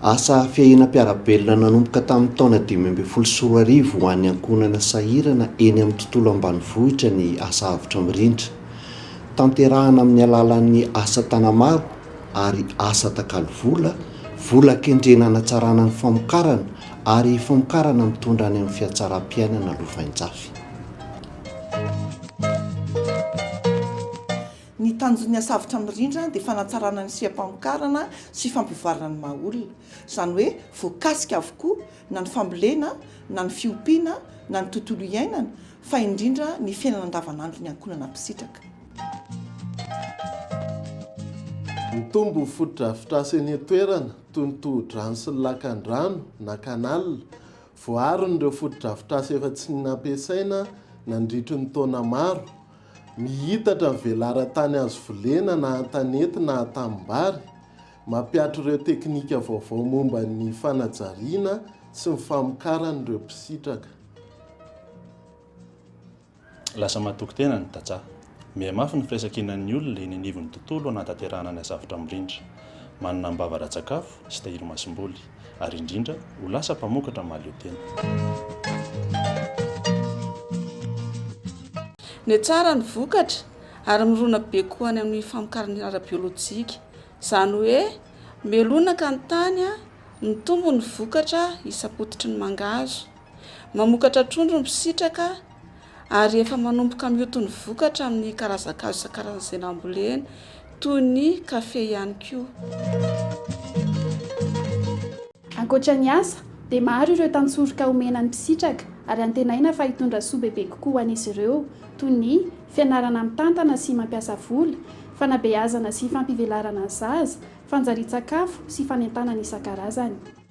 Asa fiahiana mpiara-belona nanomboka tamin'ny taona 2015 ho an'ny ankohonana sahirana eny amin'ny tontolo ambanivohitra ny asa avotra mirindra. Tanterahana amin'ny alalan'ny asa tanamaro ary asa takalo vola, vola kendrena hanatsarana ny famokarana ary famokarana mitondra any amin'ny fihatsaram-piainana lovainjafy. Ny tanjon'ny asa avotra mirindra dia fanatsarana ny seha-pamokarana sy fampivoarana ny maha olona. Izany hoe voakasika avokoa na ny fambolena na ny fiompiana na ny tontolo iainana fa indrindra ny fiainana andavanandron'ny ankohonana mpisitraka. Mitombo ny fotodrafitrasa eny an-toerana toy ny tohodrano sy ny lakandrano na canal. Voaarina ireo fotodrafitrasa efa tsy nampiasaina nandritry ny taona maro. Mihitatra ny velaran-tany azo volena na an-tanety na an-tanimbary. Mampihatra ireo teknika vaovao momba ny fanajariana sy ny famokarana ireo mpisitraka. Lasa matoky tena ny tantsaha. Mihamafy ny firaisankinan'ny olona eny anivon'ny tontolo hanatanterahana ny hazavitra mirindra. Manana am-bava ara-tsakafo sy tahiry masomboly, ary indrindra ho lasa mpamokatra mahaleo tena. Nihatsara ny vokatra ary mirona be koa any amin'ny famokarana ara-biolojika. Izany hoe melonaka ny tany, mitombo ny vokatra isam-pototry ny mangahazo. Mamokatra trondro ny mpisitraka ary efa manomboka mioty ny vokatra amin'ny karazan-kazo isan-karazany izay nambolena, toy ny kafe ihany koa. Ankoatra ny asa, dia maro ireo tantsoroka omena ny mpisitraka ary antenaina fa hitondra soa bebe kokoa ho an'izy ireo, toy ny, fianarana mitantana sy mampiasa vola, fanabeazana sy fampivelarana ny zaza, fanjarian-tsakafo sy fanentanana isan-karazany.